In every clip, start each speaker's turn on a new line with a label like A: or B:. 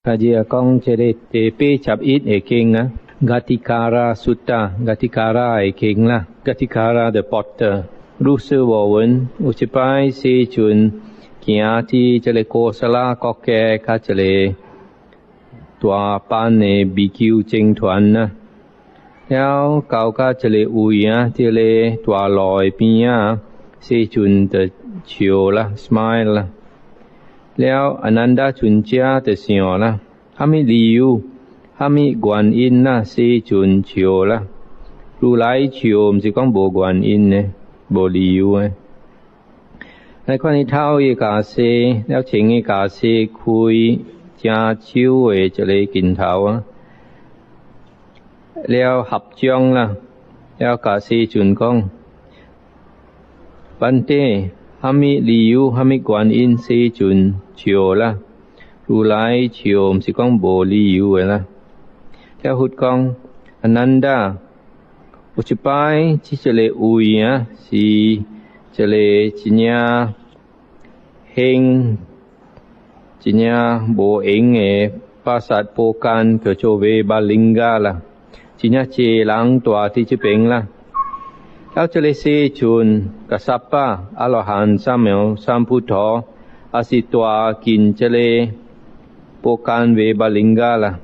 A: 開始講這个第81个經啊，Ghatikara Sutta，Ghatikara 的經啦，Ghatikara the potter。如是我聞，有一擺世尊行佇這个高沙拉國家，佮一个大班的比丘僧團啦，了到甲一个位啊，這个大路的邊仔，世尊就笑啦，smile 啦。了，阿難陀尊者就想啦，蝦米理由，蝦米原因啦？世尊笑啦，如來笑，毋是講無原因的，無理由的。來看伊頭伊袈裟，了穿伊袈裟開誠少的一个鏡頭啊，了合掌啦，了共世尊講，Bhante，蝦米理由，蝦米原因？世尊笑啦，如來笑，毋是講無理由的啦。了佛講，阿難陀，有一擺，這一个位啊，是一个真正興、真正無閒的巴薩寶間，叫做 Vebalinga 啦，真正濟人蹛佇這爿啦。了這个世尊、迦葉阿羅漢、三藐三菩提，也是蹛近這个寶間 Vebalinga 啦。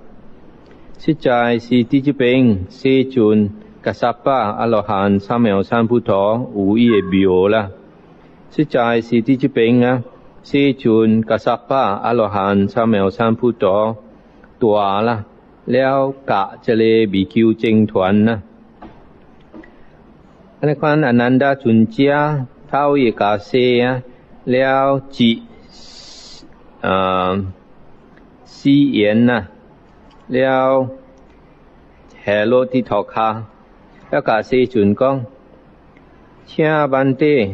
A: 實在是佇這爿，世尊、迦葉阿羅漢、三藐三菩提有伊的廟啦。實在是佇這爿啊，世尊、迦葉阿羅漢、三藐三菩提蹛啦，了佮這个比丘僧團啦。按呢款阿難陀尊者頭伊袈裟啊，了折四緣啊，了下落佇塗跤，了共世尊講，請 Bhante，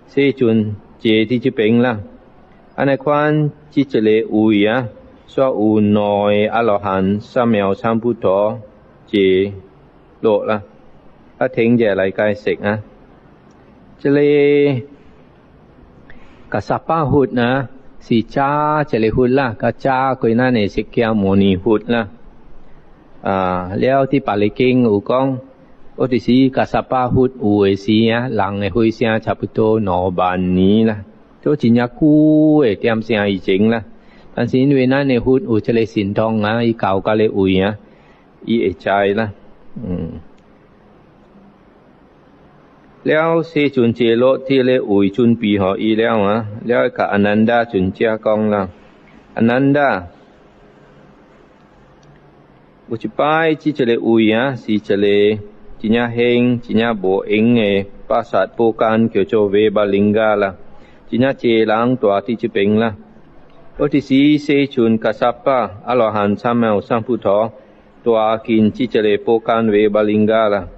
A: 世尊坐佇這爿啦。按呢款這一个位啊，煞有兩个阿羅漢三藐三菩提坐落啦。啊，停者來解釋啊。這个迦葉佛啊，是早一个佛啦，較早過咱的釋迦牟尼佛啦。啊，了佇巴利經有講，有陣時迦葉佛有的時啊，人的歲數差不多2萬年啦，都真正久的點聲以前啦。但是因為咱的佛有這个神通啊，伊到這个位啊，伊會知啦，了，世尊坐落佇个位準備予伊了啊，了共阿難陀尊者講啦，阿難陀，有一擺這一个位啊，是一个真正興、真正無閒的巴薩寶間，叫做 Vebalinga 啦，真正濟人蹛佇這爿啦。有一時世尊迦葉阿羅漢三藐三菩提蹛近這一个寶間 Vebalinga 啦。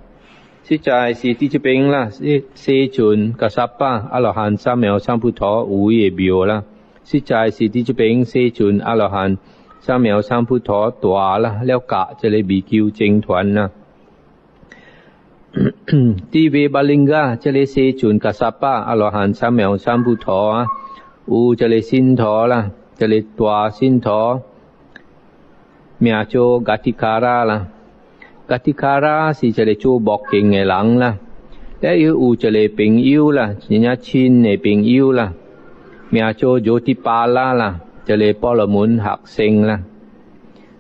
A: 實在是佇這爿啦，世世尊迦葉阿羅漢三藐三菩提有伊的廟啦。實在是佇這爿世尊阿羅漢三藐三菩提蹛啦，了佮這个比丘僧團啦。佇 Vebalinga 這个世尊迦葉阿羅漢三藐三菩提啊，有一个信徒啦，一个大信徒，名做 Ghatikara 啦。Ghatikara 是一个做木匠的人啦，了伊有一个朋友啦，真正親的朋友啦，名做 Jotipala 啦，一个婆羅門學生啦。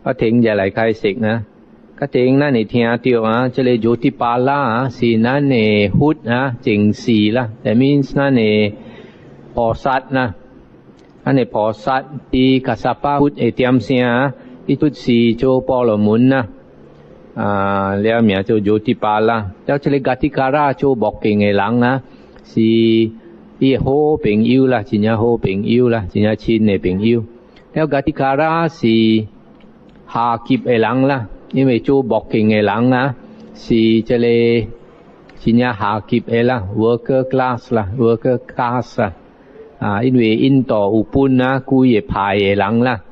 A: 我停下來解釋啊，較頂咱會聽著啊，這个 Jotipala 啊是咱的佛啊前世啦，that means 咱的菩薩啦，咱的菩薩佇迦葉佛的點聲啊，伊出世做婆羅門啦。啊，了名做 Jotipala，了這个 Ghatikara 做木匠的人啊，是伊的好朋友啦，真正好朋友啦，真正親的朋友。了 Ghatikara 是下級的人啦，因為做木匠的人啊，是這個真正下級的啦，worker class 啦，worker caste 啊，啊，因為印度有分啊幾个派的人啦。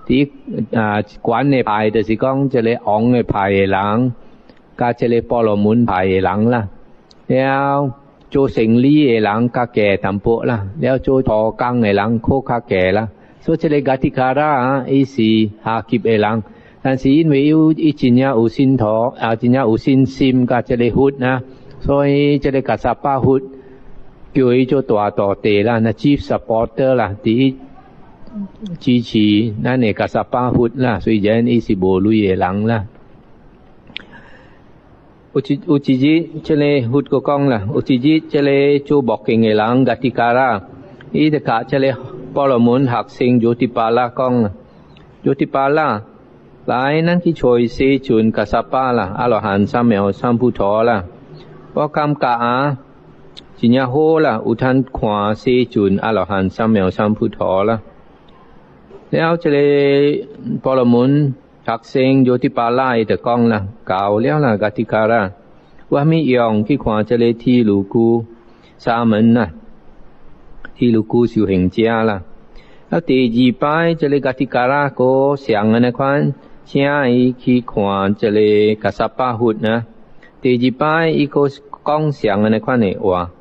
A: 佇啊，懸的派就是講這个王的派的人，佮這个婆羅門派的人啦。了做生理的人較低淡薄啦，了做塗工的人閣較低啦。所以這个 Ghatikara 啊，伊是下級的人，但是因為有伊真正有信徒啊，真正有信心佮這个佛啊，所以這个 Kassapa 佛叫伊做大徒弟啦，那 chief supporter 啦，佇伊支持咱的 Kassapa 佛啦，雖然伊是無鐳的人啦。有一日，這个佛閣講啦，有一日，這个做木匠的人 Ghatikara，伊就共這个婆羅門學生 Jotipala 講啦，Jotipala，來，咱去揣世尊 Kassapa 啦，阿羅漢三藐三菩提啦。我感覺啊，真正好啦，有通看世尊阿羅漢三藐三菩提啦。了，這个婆羅門學生 Jotipala 伊就講啦，到了啦，Ghatikara，有啥物用去看這个毗盧俱沙門啦？毗盧俱修行者啦。啊，第二擺這个 Ghatikara 閣像按呢款，請伊去看這个 Kassapa 佛啊。第二擺伊閣講像按呢款的話。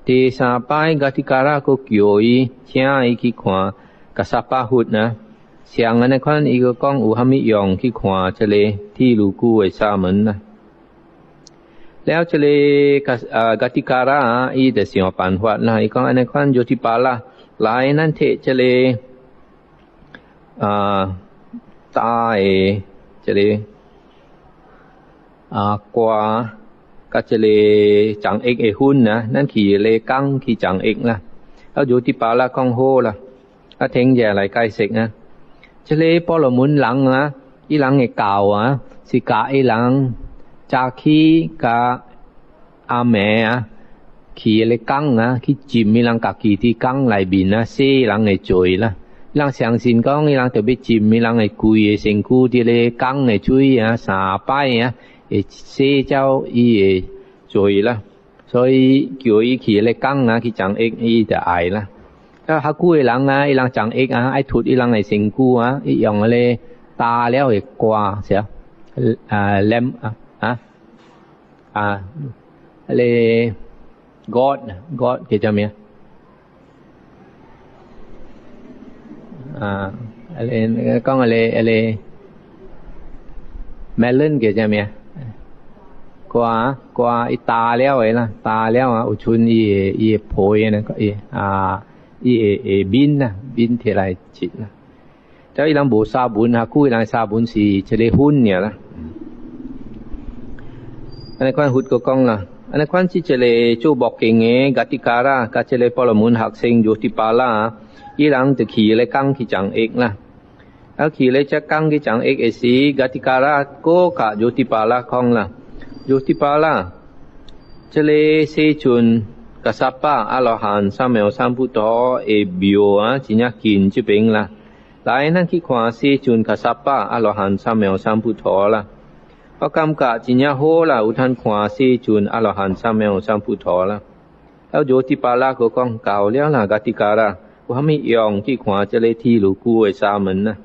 A: 第三擺 Ghatikara 閣叫伊請伊去看 Kassapa 佛啊。像按呢款，伊閣講有啥物用去看這个毗盧俱的沙門啊？了，這个 Ghatikara 啊，伊就想辦法啦。伊講按呢款 Jotipala，來，咱提這个大的這个瓜，佮這个樟葉的粉啊，咱去犁耕去樟葉啦。啊，Jotipala 講好啦，啊，停下來解釋啊。這个婆羅門人啊，伊人的教啊，是教伊人早起佮暗暝啊，去彼个江啊，去浸伊人家己佇江內面啊，洗人的罪啦。伊人相信講，伊人著欲浸伊人的規个身軀佇咧江的水啊，三擺啊，會洗走伊的罪啦。所以叫伊去彼个江啊，去浸浴，伊就愛啦。啊，較久的人啊，伊人浸浴啊，愛脫伊人的身軀啊，伊用彼个焦了的瓜，是啊，啊，lamb 啊，啊，啊，彼个 gourd，gourd 叫做咩？啊，彼个講彼個 melon 叫做咩？瓜瓜伊焦了的啦，焦了啊，有剩伊的皮呢，伊啊。伊會面啊，面摕來食啦。但伊人無沙文啊，古人沙文是一个粉爾啦。按呢款佛閣講啦，按呢款是一个做木匠的 Ghatikara，佮這个婆羅門學生 Jotipala，伊人就去咧江去浸浴啦。啊，去咧這江去浸浴的時，Ghatikara 閣共 Jotipala 講啦，Jotipala，這个世尊 Kassapa 阿羅漢三藐三菩提的廟啊，真正近這爿啦。來，咱去看世尊 Kassapa 阿羅漢三藐三菩提啦。我感覺真正好啦，有通看世尊阿羅漢三藐三菩提啦。啊，Jotipala 閣講到了啦，Ghatikara，有啥物用去看這个毗盧俱的沙門啊？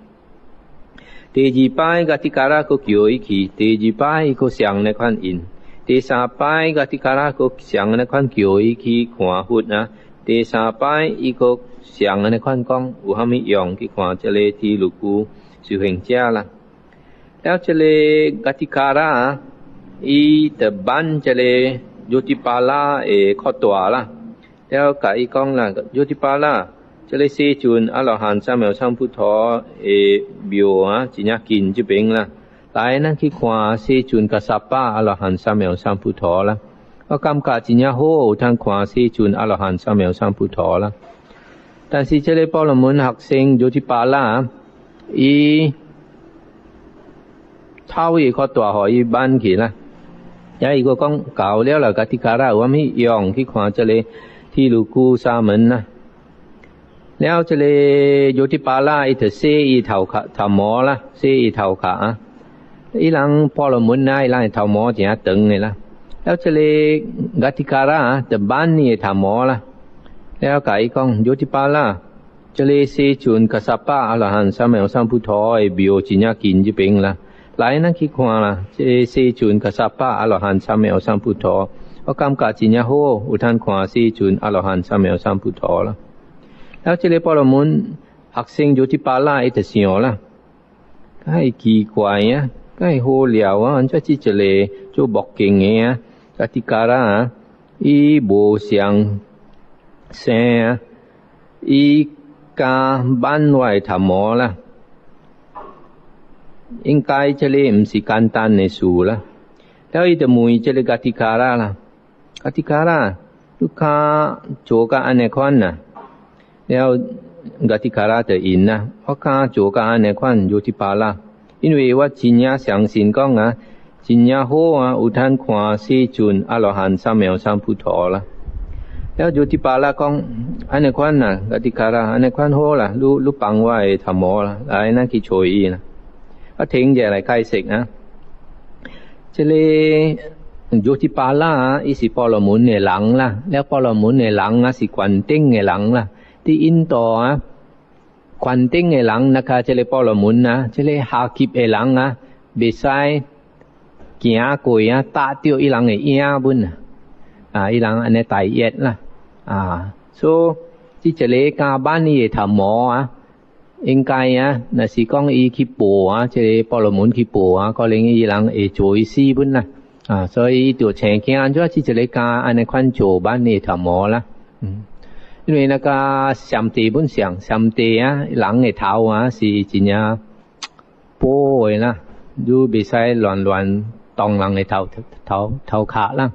A: 第二擺 Ghatikara 閣叫伊去，第二擺伊閣像呢款應。第三擺 Ghatikara 閣像按呢款叫伊去看佛啊。第三擺伊閣像按呢款講，有啥物用去看這个毗盧俱修行者啦？了，這个 Ghatikara 啊，伊就挽這个 Jotipala 的褲帶啦，了共伊講啦，Jotipala，這个世尊阿羅漢三藐三菩提的廟啊，真正近這爿啦。來，咱去看世尊 Kassapa 阿羅漢三藐三菩提啦。我感覺真正好，有通看世尊阿羅漢三藐三菩提啦。但是這个婆羅門學生 Jotipala，伊偷伊褲帶，予伊挽去啦。也伊閣講到了啦，Ghatikara 有啥物用去看這个毗盧俱沙門啦？了，這个 Jotipala 伊就洗伊頭殼頭毛啦，洗伊頭殼啊。伊人婆羅門啊，伊人的頭毛誠長的啦。了，這个 Ghatikara 啊，就挽伊的頭毛啦。了，共伊講 Jotipala，這个世尊 Kassapa 阿羅漢三藐三菩提的廟真正近這爿啦。來，咱去看啦，這个世尊 Kassapa 阿羅漢三藐三菩提，我感覺真正好，有通看世尊阿羅漢三藐三菩提啦。了，這个婆羅門學生 Jotipala 伊就想啦，敢會奇怪啊，敢會好料啊，按怎這一个做木經的啊，Ghatikara 啊，伊無相生啊，伊敢挽我的頭毛啦，應該這个毋是簡單的事啦。了伊就問這个 Ghatikara 啦，Ghatikara，你敢做甲按呢款啊？了 Ghatikara 就應啦，我敢做甲按呢款 Jotipala，因為我真正相信講啊，真正好啊，有通看世尊阿羅漢三藐三菩提啦。了 Jotipala 講，按呢款啊，Ghatikara，按呢款好啦，你幫我的頭毛啦，來，咱去揣伊啦。我停者來解釋啊。這个 Jotipala 啊，伊是婆羅門的人啦，了婆羅門的人啊是權頂的人啦。佇印度啊，權頂的人，那個這个婆羅門啊，這个下級的人啊，袂使行過啊，踏著伊人的影本啊，啊，伊人按呢大約啦，啊，所以這一个敢挽伊的頭毛啊，應該啊，若是講伊去報啊，這个婆羅門去報啊，可能伊人會做伊死本啦，啊，所以伊就請驚按怎這一个敢按呢款做挽伊的頭毛啦，因為那個上帝本上，上帝啊，人的頭啊是真正寶的啦，你袂使亂亂動人的頭殼啦，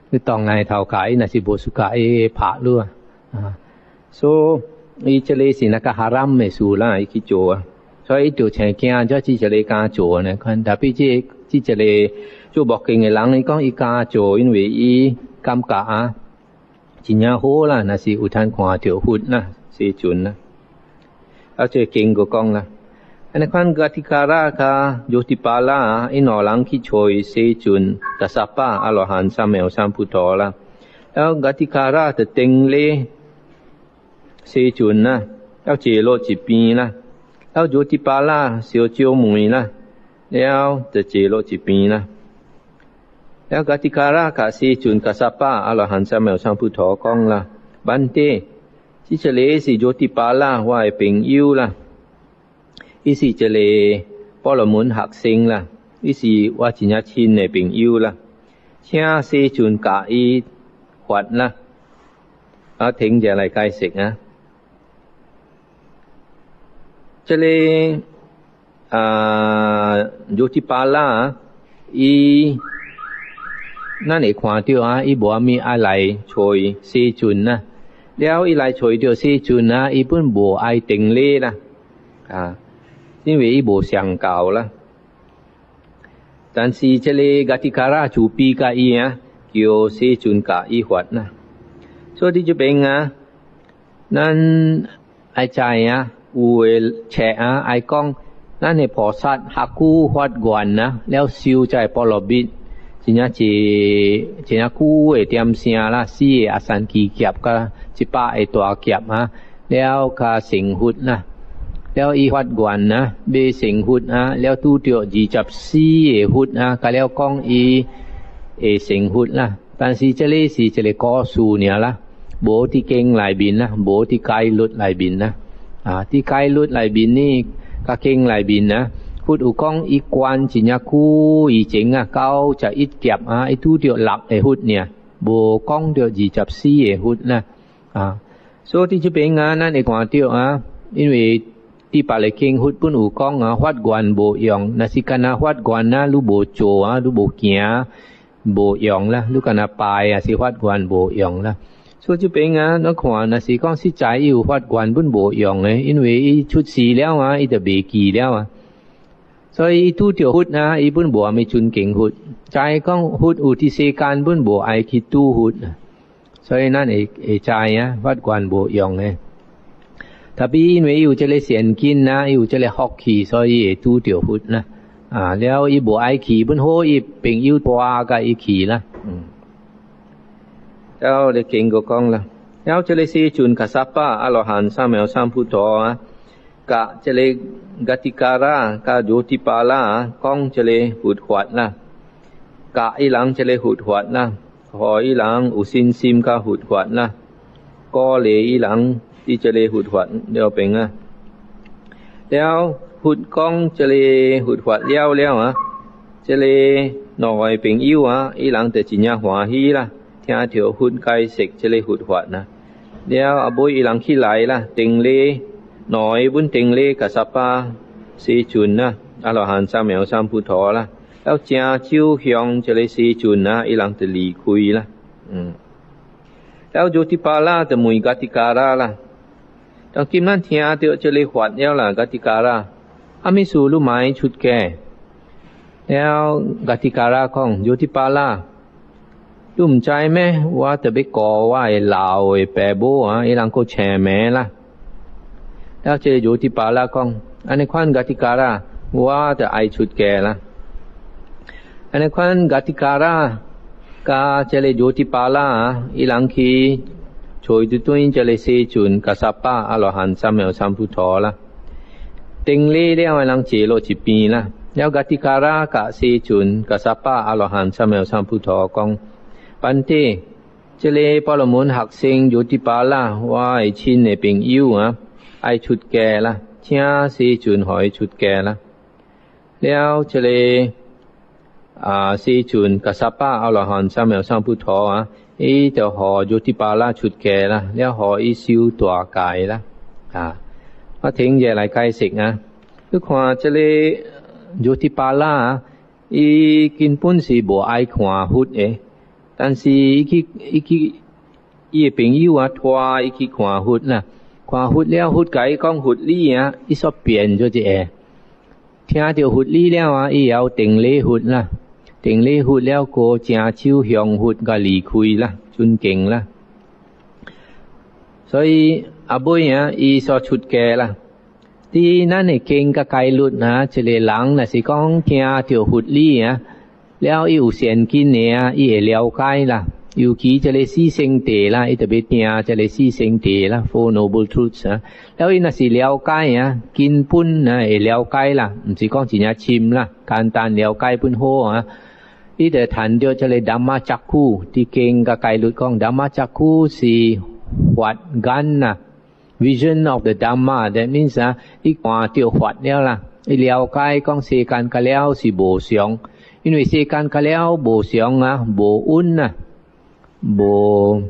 A: 你動人的頭殼，伊若是無喜歡，伊會拍你啊，啊，所以伊這个是那個 haram 的事啦，伊去做啊，所以伊就請驚，這這一个敢做呢款，特別這這一个做木經的人，伊講伊敢做，因為伊感覺啊，真正好啦，若是有通看著佛啦，世尊啦。啊，這經閣講啦，按呢款 Ghatikara 佮 Jotipala，𪜶兩人去揣世尊 Kassapa 阿羅漢三藐三菩提啦。了 Ghatikara 就頂禮世尊啦，了坐落一邊啦。了 Jotipala 相借問啦，了就坐落一邊啦。了 Ghatikara 共世尊 Kassapa 阿羅漢三藐三菩提講啦，Bhante，這一个是 Jotipala 我的朋友啦，伊是一个婆羅門學生啦，伊是我真正親的朋友啦，請世尊教伊法啦，啊，停者來解釋啊。這个啊，Jotipala，伊咱會看著啊，伊無啥物愛來揣世尊啊，了伊來揣著世尊啊，伊本無愛頂禮啦，啊，因為伊無相交啦。但是這个 Ghatikara 慈悲共伊啊，叫世尊教伊法啦。所以佇這邊啊，咱愛知啊，有的冊啊，愛講咱的菩薩學久發願啊，了修這个波羅蜜。真正是真正久的點聲啦，四个阿僧祇劫佮100個大劫啊，了較成佛啦，了伊發願啊，欲成佛啊，了拄著24個佛啊，佮了講伊會成佛啦。但是這个是一个故事爾啦，無佇經內面啦，無佇戒律內面啦。啊，佇戒律內面呢，佮經內面啊。佛有講，伊觀真正久以前啊，91劫啊，伊拄著六个佛爾，無講著24個佛啦。啊，所以佇這邊啊，咱會看著啊，因為佇別个經佛本有講啊，發願無用，若是干焦發願啊，你無做啊，你無行，無用啦，你干焦拜啊，是發願無用啦。所以這邊啊，咱看，若是講實在伊有發願本無用的，因為伊出世了啊，伊就袂記了啊。所以伊拄著佛啊，伊本無啥物尊敬佛。知講佛有佇世間本無愛去拄佛，所以咱會知啊，發願無用的。特別因為伊有這个善根啊，伊有這个福氣，所以會拄著佛啦。啊，了伊無愛去，本好伊朋友帶共伊去啦。了你經閣講啦，了這个世尊 Kassapa 阿羅漢三藐三菩提啊，共這个 Ghatikara 佮 Jotipala 講這个佛法啦，教伊人這个佛法啦，予伊人有信心佮佛法啦，鼓勵伊人佇這个佛法了邊啊。了佛講這个佛法了了啊，這个兩个朋友啊，伊人就真正歡喜啦，聽著佛解釋這个佛法啦。了後尾伊人起來啦，頂禮兩个本頂禮迦濕婆世尊啦，阿羅漢三藐三菩提啦。了正手向這个世尊啊，伊人就離開啦。了 Jotipala 就問 Ghatikara 啦。當今咱聽著這个法了啦，Ghatikara，啥物事你嘛愛出家？了 Ghatikara 講 Jotipala，你毋知咩？我著欲顧我的老的爸母啊，伊人閣青暝啦。了這個 Jotipala 講，按呢款 Ghatikara，我著愛出家啦。按呢款 Ghatikara 佮這个 Jotipala 啊，伊人去揣著對這个世尊迦濕婆阿羅漢三藐三菩提啦。頂禮了，人坐落一邊啦。了 Ghatikara 佮世尊迦濕婆阿羅漢三藐三菩提講：班底，這个婆羅門學生 Jotipala，我的親的朋友啊，愛出家啦，請世尊予伊出家啦。了，這个啊，世尊迦濕婆阿羅漢三藐三菩提啊，伊就予 Jotipala 出家啦，了予伊修大戒啦。啊，我停下來解釋啊，你看這个 Jotipala 啊，伊根本是無愛看佛的，但是伊去伊去伊的朋友啊，拖伊去看佛啦，看佛了，佛共伊講佛理啊，伊煞變做一个，聽著佛理了啊，伊會曉頂禮佛啦。頂禮佛了，閣正手向佛共離開啦，尊敬啦。所以後尾啊，伊煞出家啦。佇咱的經佮戒律啊，一个人若是講聽著佛理啊，了伊有善根的啊，伊會了解啦。尤其這个四聖諦啦，伊特別聽這个四聖諦啦，Four Noble Truths 啊。了伊若是了解啊，根本啊會了解啦，毋是講真正深啦，簡單了解本好啊。伊就趁著這个 Dhammacakkhu，佇經佮戒律講 Dhammacakkhu 是法眼啦，Vision of the Dhamma，that means 啊，伊看著法了啦，伊了解講世間佮了是無常，因為世間佮了無常啊，無穩啊，無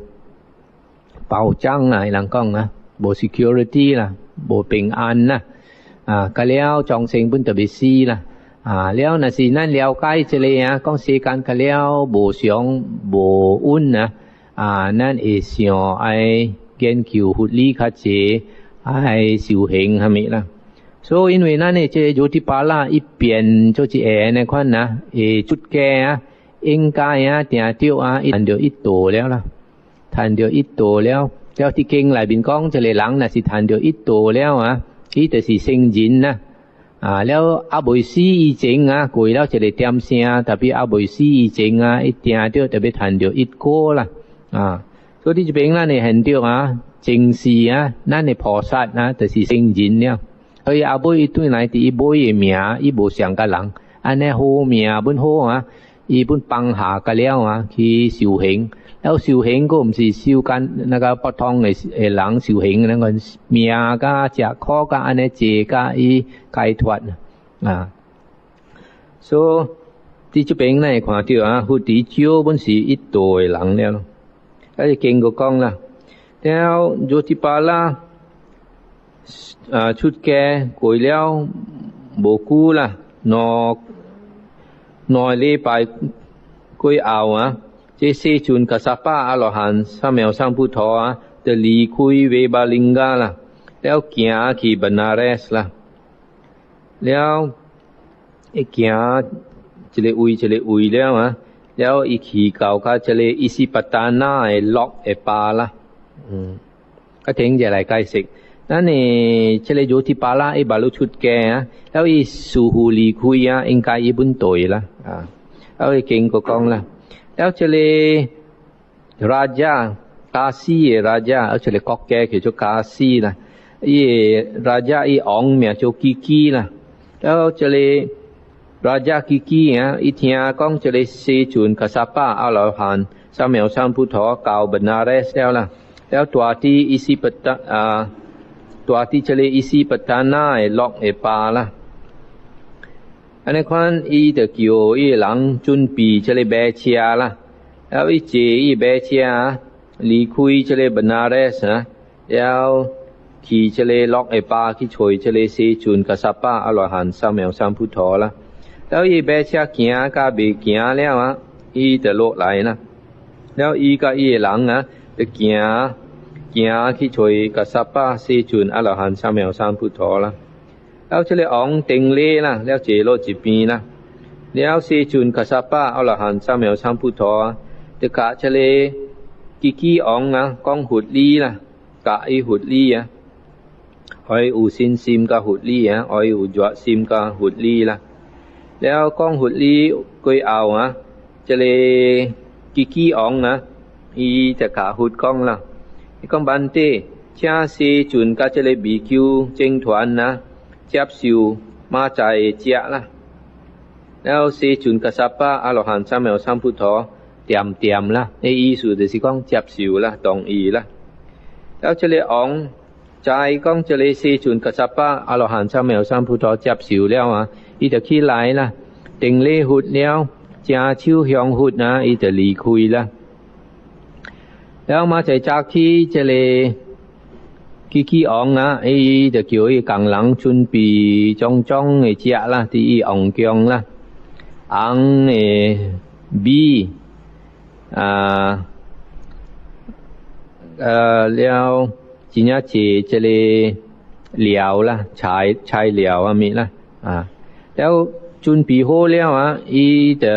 A: 保障啊，伊人講啊，無 security 啦，無平安啦，啊，佮了眾生本特別死啦。啊，了若是咱了解這个啊，講世間佮了無常無穩啊，啊，咱會想愛研究佛理較濟，愛修行啥物啦。所以因為咱的這個 Jotipala 伊變做一个按呢款啊，會出家啊，應該啊，定著啊，伊趁著一道了啦，趁著一道了，了佇經內面講，這个人若是趁著一道了啊，伊就是聖人啦。啊，了猶未死以前啊，過了一个點聲，特別猶未死以前啊，伊定著特別趁著一果啦。啊，所以佇這邊咱會現著啊，前世啊，咱的菩薩啊，就是聖人了。所以後尾伊轉來佇伊尾的命，伊無相佮人，按呢好命本好啊，伊本放下佮了啊，去修行。了修行閣毋是修間那個普通的的人修行，那個命佮食苦佮按呢濟佮伊解脫啊。所以佇這邊咱會看著啊，佛佇少本是一道的人了咯。啊，經閣講啦，了 Jotipala 啊出家過了無久啦，兩兩個禮拜過後啊，這世尊迦濕婆阿羅漢三藐三菩提啊，就離開 Vebalinga 啦，了行去 Benares 啦，了伊行一个位一个位了啊，了伊去到較這个伊斯巴達那的鹿的巴啦，啊停下來解釋。咱的這个 Jotipala 伊捌出家啊，了伊師父離開啊，應該伊本對啦，啊，了伊經閣講啦，了這个 Raja 卡西的 Raja，啊這个國家叫做卡西啦，伊的 Raja 伊王名做基基啦，了這个 Raja 基基啊，伊聽講這个世尊迦濕婆阿羅漢三藐三菩提到 Benares 了啦，了蹛佇伊斯巴達啊。蹛佇這个伊斯帕坦那的樂的巴啦。按呢款，伊就叫伊的人準備這个馬車啦，了伊坐伊馬車離開這个 Benares 啊，了去這个樂的巴去揣這个世尊迦葉阿羅漢三藐三菩提啦。了伊馬車行甲袂行了啊，伊就落來啦。了伊佮伊的人啊，就行行去揣迦葉世尊阿羅漢三藐三菩提啦。了這个王頂禮啦，了坐落一邊啦。了世尊迦葉阿羅漢三藐三菩提啊，就共這个基基王啊講佛理啦，教伊佛理啊，愛有信心佮佛理啊，愛有熱心佮佛理啦。了講佛理過後啊，這个基基王啊，伊就共佛講啦，伊講梵蒂，請世尊佮這个比丘僧團啊，接受明早的食啦。了世尊迦葉阿羅漢三藐三菩提，恬恬啦，的意思就是講接受啦，同意啦。了這个王知講這个世尊迦葉阿羅漢三藐三菩提接受了啊，伊就起來啦，頂禮佛了，正手向佛啊，伊就離開啦。了明仔早起，這个基基王啊，伊就叫伊工人準備種種的食啦，佇伊王宮啦，紅的米啊，了真正濟這个料啦，材材料啥物啦，啊，了準備好了啊，伊就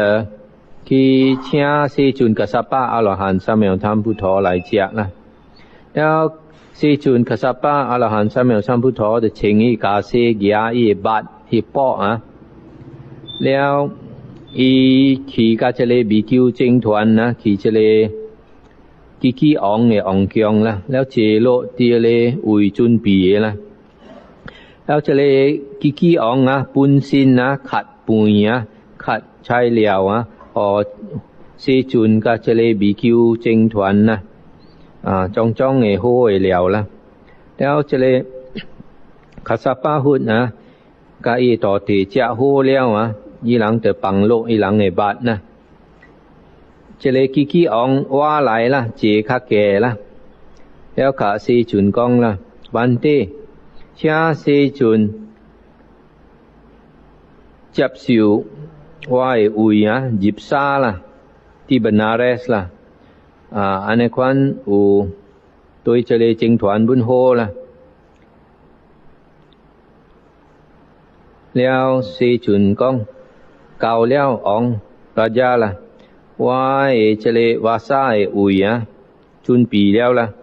A: 去請世尊迦葉阿羅漢三藐三菩提來食啦，了世尊迦葉阿羅漢三藐三菩提就穿伊袈裟，舉伊的襪去布啊，了伊去佮這个比丘僧團啊，去這个基基王的王宮啦，了坐落佇个位準備的啦，了這个基基王啊，本身啊，崁飯啊，崁材料啊，予世尊佮這个比丘僧團啦。啊，種種的好的料啦，了這個迦葉佛啊，佮伊徒弟食好了啊，伊人就放落伊人的襪啦。這个基基王倚來啦，坐較低啦，了共世尊講啦，梵蒂，請世尊接受我的位啊，入沙啦，佇 Benares 啦。啊，按呢款有對這个僧團本好啦。了世尊講，夠了王大家啦，我的這个瓦薩的位啊，準備了啦。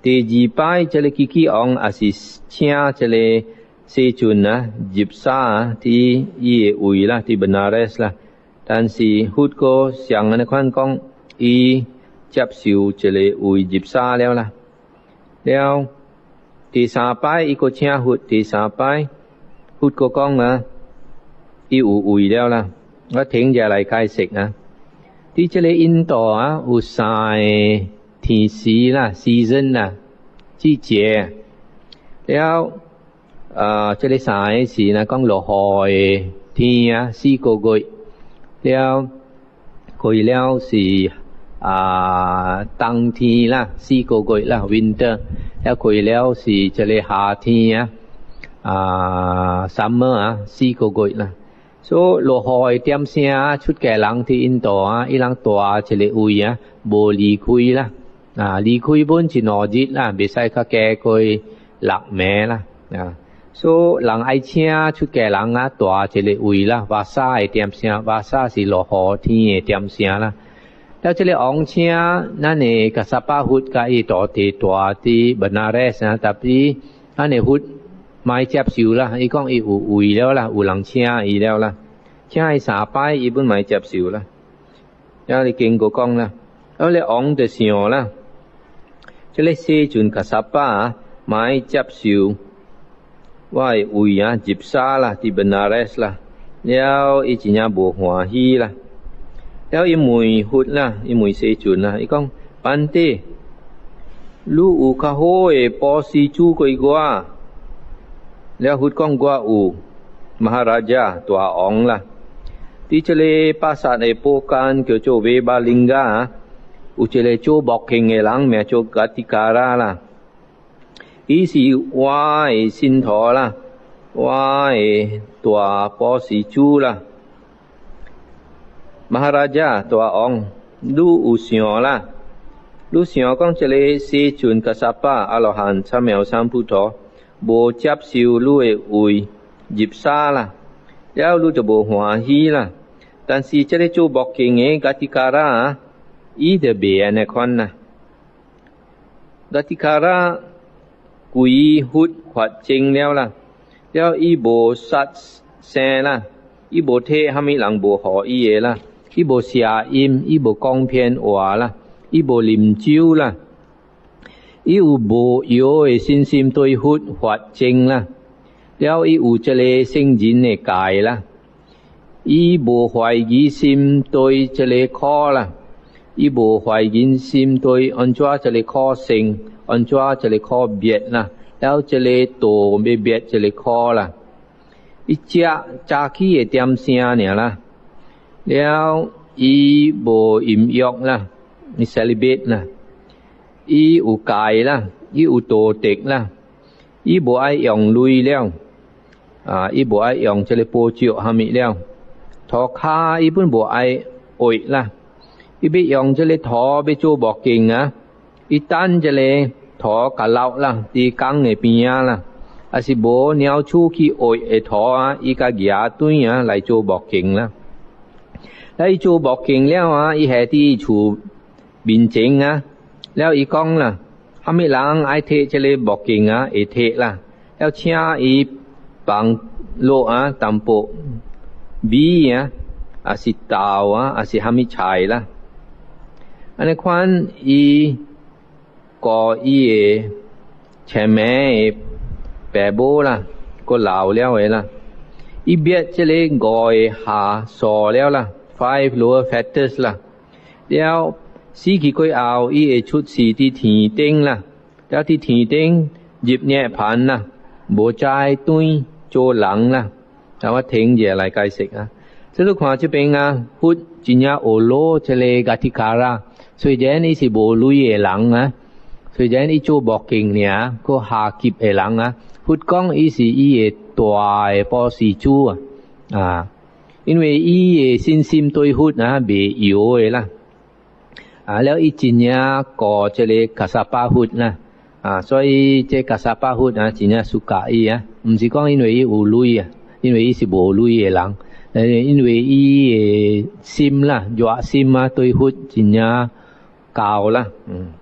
A: 第二擺這个基基王也是請這个世尊啊入沙啊，佇伊的位啦，佇 Benares 啦。但是佛閣像按呢款講，伊接受這个位入沙了啦。了第三擺伊閣請佛，第三擺佛閣講啊，伊有位了啦。我停下來解釋啊。佇這个印度啊，有三个天時啦，season 啦，季節。了啊，這个三个是若講落雨的天啊，4個月。了過了是啊，冬天啦，四個月啦，winter。了過了是這个夏天啊，啊，summer 啊，四個月啦。所以落雨的點聲啊，出家人佇印度啊，伊人蹛一个位啊，無離開啦。啊，離開本一兩日啦，袂使較加過六暝啦。啊，所以人愛請出家人啊，蹛一个位啦，瓦薩的點聲，瓦薩是落雨天的點聲啦。了，這个王請咱的迦葉佛佮伊徒弟蹛佇 Benares 啊，tapi 咱的佛莫接受啦，伊講伊有位了啦，有人請伊了啦，請伊三擺伊本莫接受啦。了，伊經過講啦，啊，咧王就想啦，這个世尊迦葉啊，莫接受我的位啊，入沙啦，佇 Benares 啦，了伊真正無歡喜啦。了伊問佛啦，伊問世尊啦，伊講梵蒂，你有較好的布施主過我？了佛講我有，Maharaja 大王啦。佇這个巴薩的寶間叫做維巴林嘎，有一个做木鏡的人名做加蒂卡拉啦。伊是我的信徒啦，我的大布施主啦。Maharaja 大王，你有想啦？你想講這个世尊迦薩巴阿羅漢三藐三菩提無接受你的位入沙啦，了你就無歡喜啦。但是這个做木鏡的加蒂卡拉啊，伊就袂按呢款啦。加蒂卡拉皈依佛法僧了啦，了伊無殺生啦，伊無提蝦米人無予伊的啦，伊無邪淫，伊無講騙話啦，伊無啉酒啦，伊有無搖的信心對佛法僧啦，了伊有這个聖人的戒啦，伊無懷疑心對這个苦啦，伊無懷疑心對按怎這个苦生，按怎這个苦滅啦，了這个道欲滅這个苦啦，伊食早起的點聲爾啦，了伊無淫欲啦，伊 celibate 啦，伊有戒啦，伊有道德啦，伊無愛用鐳了，啊，伊無愛用這个寶石蝦米了，塗跤伊本無愛挖啦，伊欲用這个土欲做木鏡啊，伊等這个土較老啦，佇江的邊仔啦，抑是無鳥鼠去挖的土啊，伊共夯轉啊來做木鏡啦。伊做木鏡了啊，伊下佇厝面前啊，了伊講啦，蝦米人愛提這个木鏡啊，會提啦，了請伊放落啊淡薄米啊，抑是豆啊，抑是蝦米菜啦。按呢款伊顧伊的前面的爸母啦，閣老了的啦，伊滅這个五个下數了啦，five lower fetters 啦，了死去過後，伊會出世佇天頂啦，了佇天頂入涅槃啦，無再轉做人啦。啊，我停者來解釋啊。這你看這邊啊，佛真正學攞這个加蒂卡拉，雖然伊是無鐳的人啊，雖然伊做木鏡爾，閣下級的人啊，佛講伊是伊的大的布施主啊，啊，因為伊的信心對佛啊袂搖的啦，啊，了伊真正顧這个迦薩巴佛啦，啊，所以這迦薩巴佛啊真正 suka 伊啊，毋是講因為伊有鐳啊，因為伊是無鐳的人，因為伊的心啦，熱心啊，對佛真正夠啦，嗯。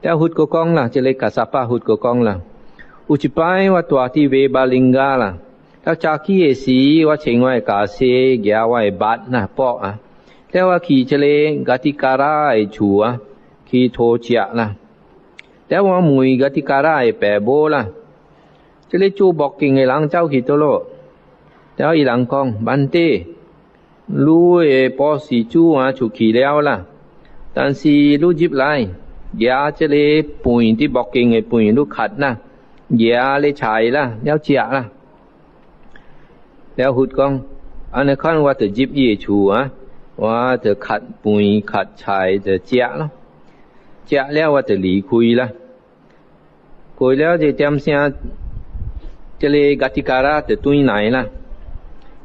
A: 了佛閣講啦，這个迦薩巴佛閣講啦，有一擺我蹛佇維巴林嘎啦，了早起的時，我穿我的袈裟，舉我的襪啦，箔啊，了我去這个加蒂卡拉的厝啊，去討食啦。了我問加蒂卡拉的爸母啦，這个做木鏡的人走去佗落？了伊人講，Bhante，你的布施主啊出去了啦，但是你入來，舉這个飯佇木鏡的飯你崁啦，舉咧菜啦，了食啦。了佛講，按呢款我就入伊的厝啊，我就崁飯崁菜就食咯，食了我就離開啦。過了這點聲，這个加蒂卡拉就轉來啦，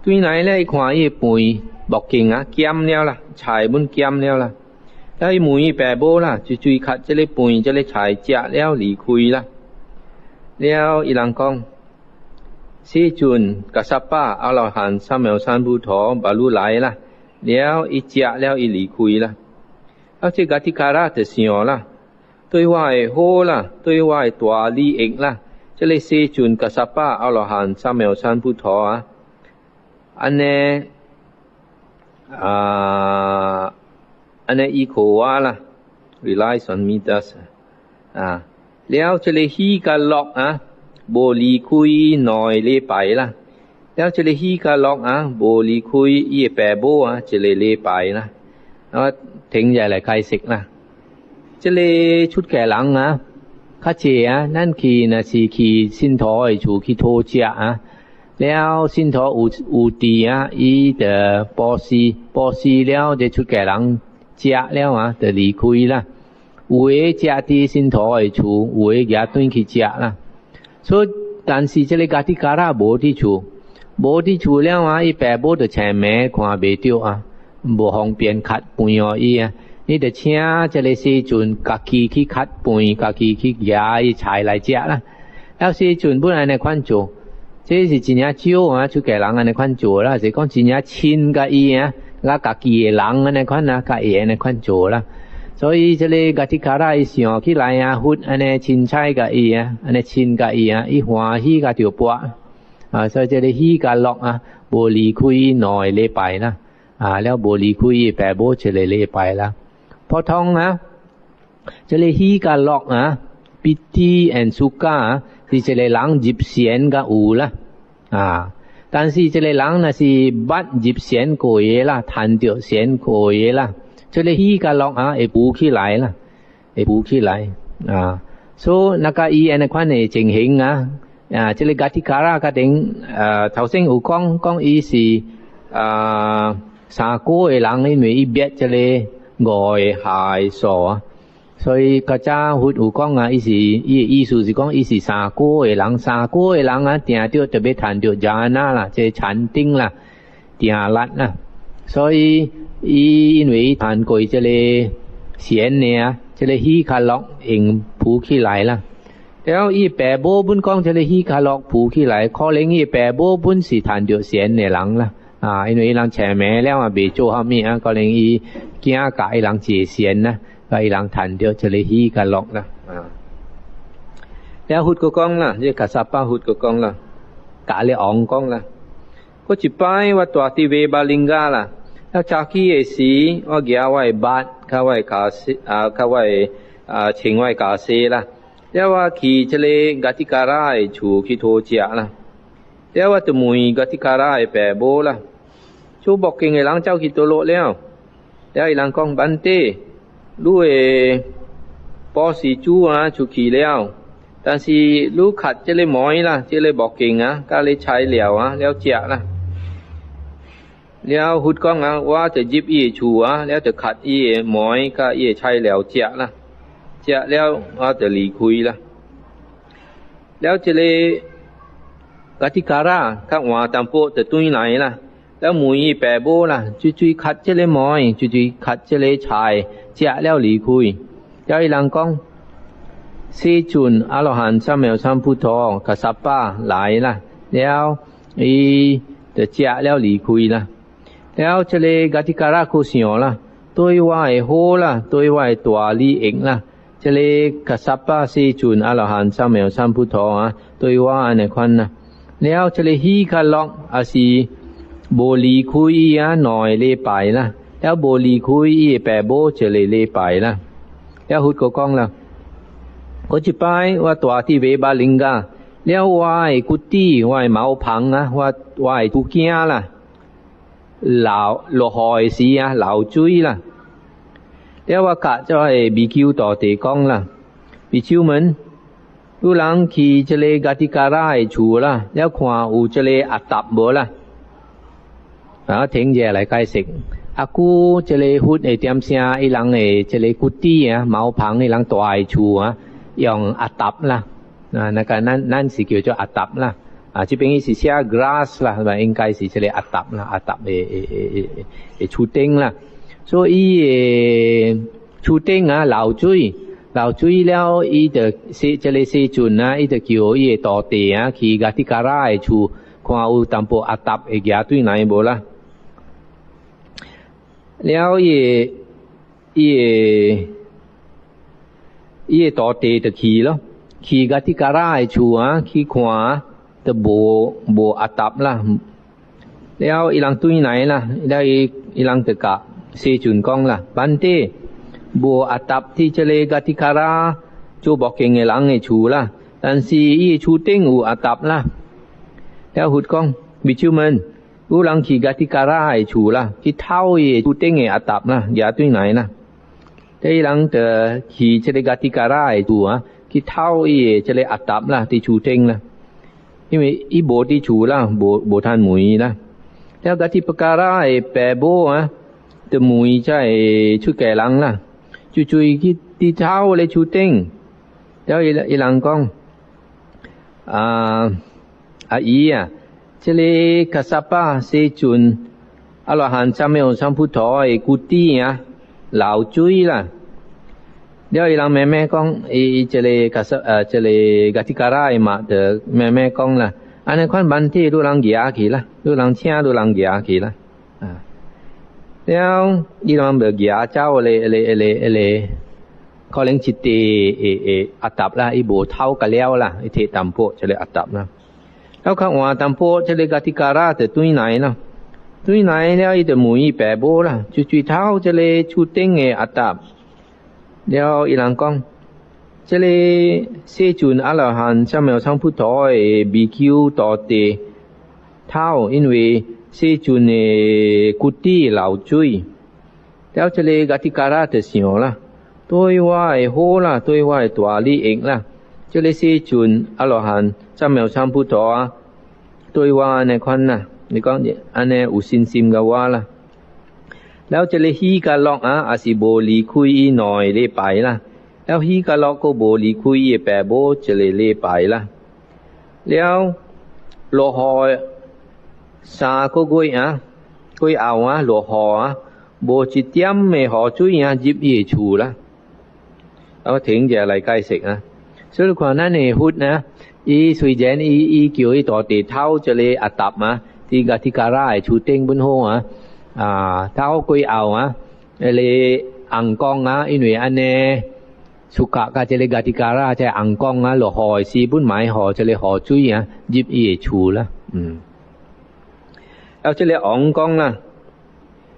A: 轉來咧，伊看伊的飯木鏡啊鹹了啦，菜本鹹了啦。了伊問伊爸母啦，就水崁這个飯這个菜食了離開啦。了伊人講，世尊迦薩巴阿羅漢三藐三菩提 baru 來啦，了伊食了伊離開啦。啊，這加蒂卡拉就想啦，對我的好啦，對我的大利益啦，這个世尊迦薩巴阿羅漢三藐三菩提啊，按呢啊，按呢依靠我啦，rely on me thus 啊，了這个喜佮樂啊，無離開兩个禮拜啦，了這个喜佮樂啊，無離開伊的爸母啊，一个禮拜啦，我停下來解釋啦。這个出家人啊，較濟啊，咱去若是去信徒的厝去討食啊，了信徒有佇啊，伊就布施，布施了，這出家人食了啊，就離開啦。有的食佇信徒的厝，有的舉轉去食啦。所以，但是這个 Ghatikara 無佇厝，無佇厝了啊，伊爸母就請暝看袂著啊，無方便較飯予伊啊。伊就請這个世尊家己去較飯，家己去舉伊菜來食啦。了世尊本按呢款做，這是真正少啊，出家人按呢款做啦，是講真正親佮伊啊，佮家己的人按呢款啊，佮伊按呢款做啦。所以這个 Ghatikara 伊想起來啊，佛按呢凊彩共伊啊，按呢親共伊啊，伊歡喜共著跋啊，所以這个喜佮樂啊，無離開伊2個禮拜啦，啊，了無離開伊爸母一個禮拜啦。普通啊，這个喜佮樂啊，piti and sukha 啊，是一個人入禪佮有啦，啊，但是這个人若是捌入禪過的啦，趁著禪過的啦。這个喜佮樂啊，會浮起來啦，會浮起來啊。所以那個伊按呢款的情形啊，啊，這个 Ghatikara 較頂，頭先有講講伊是啊三果的人，因為伊滅這个五个下的數啊，所以較早佛有講啊，伊是伊的意思是講伊是三果的人，三果的人啊，定著特別趁著 jhana 啦，這個禪定啦，定力啦，所以。伊因為伊趁過這个禪的啊，這个喜佮樂用浮起來啦。了伊爸母本講這个喜佮樂浮起來，可能伊爸母本是趁著禪的人啦。啊，因為伊人請命了啊，袂做啥物啊，可能伊囝共伊人坐禪啦，共伊人趁著這个喜佮樂啦。啊，了佛閣講啦，這 Kassapa 佛閣講啦，甲咧王講啦，過一擺我蹛佇 Vebhalinga 啦。了早起的時，我舉我的襪，佮我的袈裟啊，佮我的啊穿我的袈裟啦。了我去這个 Ghatikara 的厝去討食啦。了我就問 Ghatikara 的爸母啦，做木匠的人走去佗落了？了伊人講 Bhante，你的布施主啊出去了，但是你較這个糜啦，這个木匠啊，佮你材料啊，了食啦。了佛講啊，我就入伊的厝啊，了就較伊的糜佮伊的材料食啦，食了我就離開啦。了這个 Ghatikara 較晚淡薄就轉來啦，了問伊爸母啦，水水較這个糜，水水較這个菜，食了離開。了伊人講，世尊阿羅漢三藐三菩提 Kassapa 來啦，了伊就食了離開啦。了，這个 Ghatikara 閣想啦，對我的好啦，對我的大利益啦，這个 Kassapa 世尊阿羅漢三藐三菩提啊，對我按呢款啦。了，這个喜佮樂也是無離開伊啊2個禮拜啦，了無離開伊的爸母一個禮拜啦。了佛閣講啦，過一擺我蹛佇 Vebhalinga，了我的 kuti，我的茅棚啊，我的厝囝啦。流落雨的時啊，漏水啦。了我共這个比丘徒弟講啦，比丘們，有人去這个 Ghatikara 的厝啦，了看有這个阿塔無啦？啊，停者來解釋。啊，久這个佛會點聲，伊人的這个 kuti 啊，茅棚，伊人蹛的厝啊，用阿塔啦。啊，那個咱是叫做阿塔啦。啊，這邊伊是寫 grass 啦，係咪應該是這个阿塔啦，阿塔的厝頂啦。所以伊的厝頂啊漏水，漏水了，伊就世這个世尊啊，伊就叫伊的徒弟啊去 Ghatikara 的厝，看有淡薄阿塔會舉轉來無啦。了伊的徒弟就去咯，去 Ghatikara 的厝啊去看啊，就無阿塔啦。了伊人轉來啦，了伊人就共世尊講啦，Bhante 無阿塔佇這个 Ghatikara 做木匠的人的厝啦，但是伊的厝頂有阿塔啦。了佛講，比丘們，有人去 Ghatikara 的厝啦，去偷伊的厝頂的阿塔啦，舉轉來啦。這人就去這個 Ghatikara 的厝啊，去討伊的這個阿達啦，佇厝頂啦。因為伊無佇厝啦，無無通問伊啦。了 Ghatipakara 的爸母啊，就問這个出家人啦，就追去佇頭咧厝頂。了伊伊人講，啊阿姨啊，這个 Kassapa 世尊阿羅漢三藐三菩提的 kuti 啊，漏水啦。了伊人妹妹講，伊這个 Kassa 這个 Ghatikara 的媽就妹妹講啦，按呢款問題，你人舉去啦，你人請你人舉去啦，啊，了伊人就舉走咧咧咧咧，可能一塊會會阿達啦，伊無偷個了啦，伊提淡薄這个阿達啦。了較晚淡薄，這个 Ghatikara 就轉來啦，轉來了伊就問伊爸母啦，就追討這个厝頂的阿達。了伊人講，這个世尊阿羅漢三藐三菩提的比丘徒弟偷，因為世尊的 kuti 漏水。了這个 Ghatikara 就想啦，對我的好啦，對我的大利益啦。這个世尊阿羅漢三藐三菩提啊，對我按呢款啦，你講按呢有信心共我啦。了這个喜甲樂啊，也是無離開伊兩个禮拜啦。了喜甲樂閣無離開伊的爸母一個禮拜啦。了落雨3個月啊，過後啊，落雨啊，無一點的雨水啊入伊的厝啦。我停者來解釋啊。所以看咱的佛啊，伊雖然伊伊叫伊徒弟偷這個阿達啊，佇 Ghatikara 的厝頂本好啊。啊，偷過後啊，彼个翁講啊，因為按呢，出家佮這个 Ghatikara 這翁講啊，落雨時本莫予這个雨水啊入伊的厝啦，嗯。啊，這个王講啦，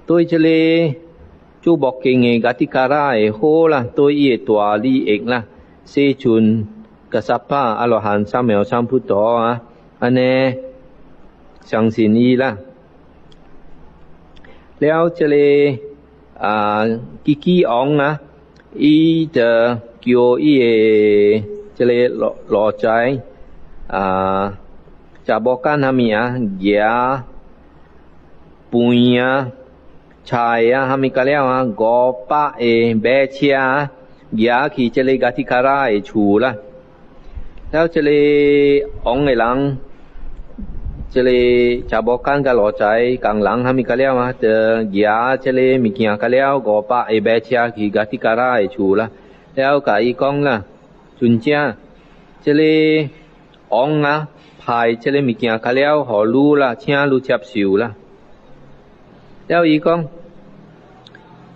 A: 對這个做木經的 Ghatikara 的好啦，對伊的大利益啦，世尊 Kassapa 阿羅漢三藐三菩提啊，按呢相信伊啦。了，這个啊，基基王啊，伊就叫伊的這个奴奴才啊，查某干啥物啊，舉飯啊、菜啊，啥物甲了啊，500个馬車啊，舉去這个 Ghatikara 的厝啦。了，這个王的人，這个查某干佮奴才工人啥物甲了啊，就舉這个物件甲了五百个馬車去 Ghatikara 的厝啦。了，共伊講啦，尊者，這个王啊派這个物件甲了，予汝啦，請汝接受啦。了，伊講，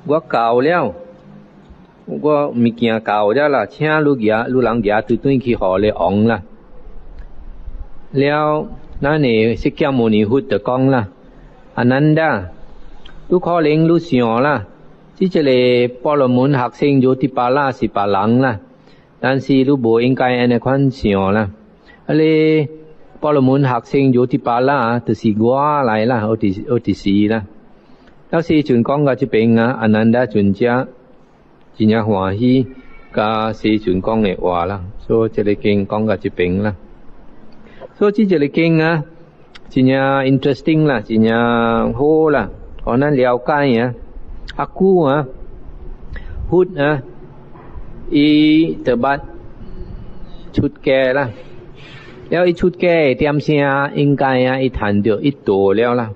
A: 我夠了，我物件夠了啦，請汝舉，汝人舉轉轉去予咧王啦。了，咱的釋迦牟尼佛就講啦，阿難達，汝可能汝想啦，這一个婆羅門學生 Jotipala 是別人啦，但是汝無應該按呢款想啦。啊咧婆羅門學生 Jotipala 就是我來啦，我就是我就是啦。了世尊講到這邊啊，阿難達尊者真正歡喜，佮世尊講的話啦，所以這个經講到這邊啦。所以這一个經啊，真正 interesting 啦，真正好啦，予咱了解啊。阿久啊，佛啊，伊就捌出家啦。了伊出家的點聲，應該啊，伊趁著一道了啦。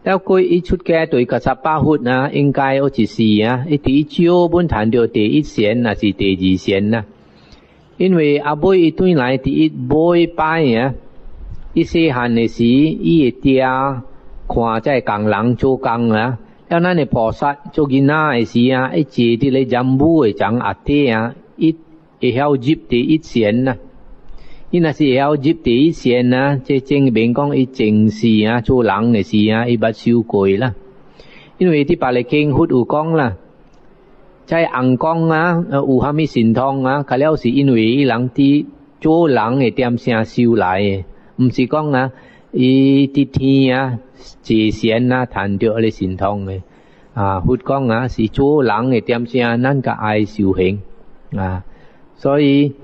A: 了過伊出家對 Kassapa 佛啊，應該有一時啊，伊佇少本趁著第一仙，抑是第二仙啦。因為後尾伊轉來佇伊尾擺啊，伊細漢的時，伊的爹看這工人做工啊，了咱的菩薩做囡仔的時啊，伊坐佇咧占卜的欉下底啊，伊會曉入第一仙啦。伊若是會曉入第一仙啊，這證明講伊前世啊做人的時啊，伊捌修過啦。因為佇別个經佛有講啦，這尪公啊，有啥物神通啊，較了是因為伊人佇做人的點聲修來的，毋是講啊，伊佇天啊坐仙啊，趁著彼个神通的。啊，佛講啊，是做人的點聲，咱較愛修行啊。所以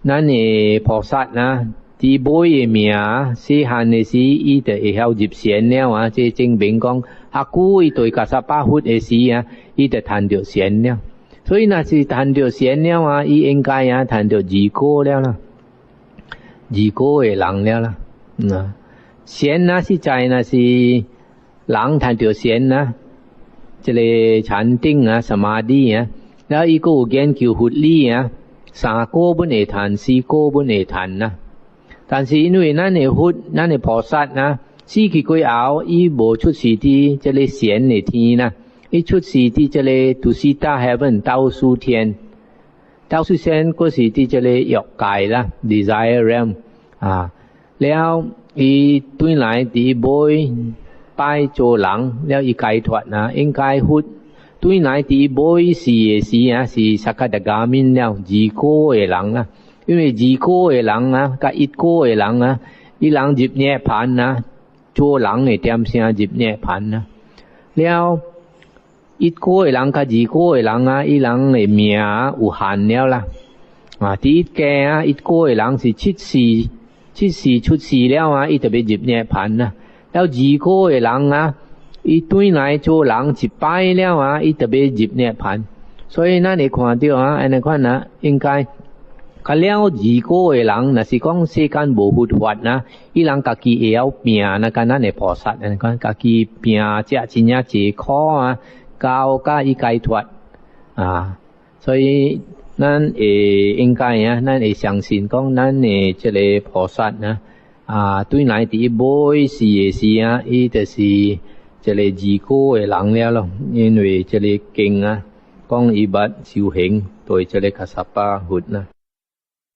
A: 咱的菩薩啊，佇尾的命細漢的時，伊就會曉入禪了啊。這證明講，較久伊對迦葉佛的時啊，伊就趁著禪了。所以若是趁著禪了啊，伊應該啊趁著二果了啦，二果的人了啦。嗯，禪啊，實在若是人趁著禪啊，這个禪定啊、samadhi 啊，了伊閣有研究佛理啊，三果阮會趁，四果阮會趁啊。但是因為咱的佛、咱的菩薩啊，死去過後，伊無出世佇這个禪的天啦，伊出世佇這个 Tusita Heaven 兜率天，兜率天閣是佇這个欲界啦，Desire Realm 啊，了伊轉來佇尾擺做人，了伊解脫啊，應該佛轉來佇尾世的時啊，是 Sakadagamin 了，二果的人啊。因為二果的人啊，佮一果的人啊，伊人入涅槃啊，做人的點聲入涅槃啊。了，一果的人佮二果的人啊，伊人的命有限了啦。啊，佇一家啊，一果的人是七世，七世出世了啊，伊就欲入涅槃啊。了二果的人啊，伊轉來做人一擺了啊，伊就欲入涅槃。所以咱會看著啊，按呢款啊，應該。較了二果的人，若是講世間無佛法啊，伊人家己會曉拼，若敢咱的菩薩，按呢款家己拼食真正濟苦啊，到甲伊解脫啊，所以咱會應該啊，咱會相信講咱的這个菩薩啊，啊，轉來佇尾世的時啊，伊就是這个二果的人了囉，因為這个經啊，講伊捌修行對這个迦葉佛啦。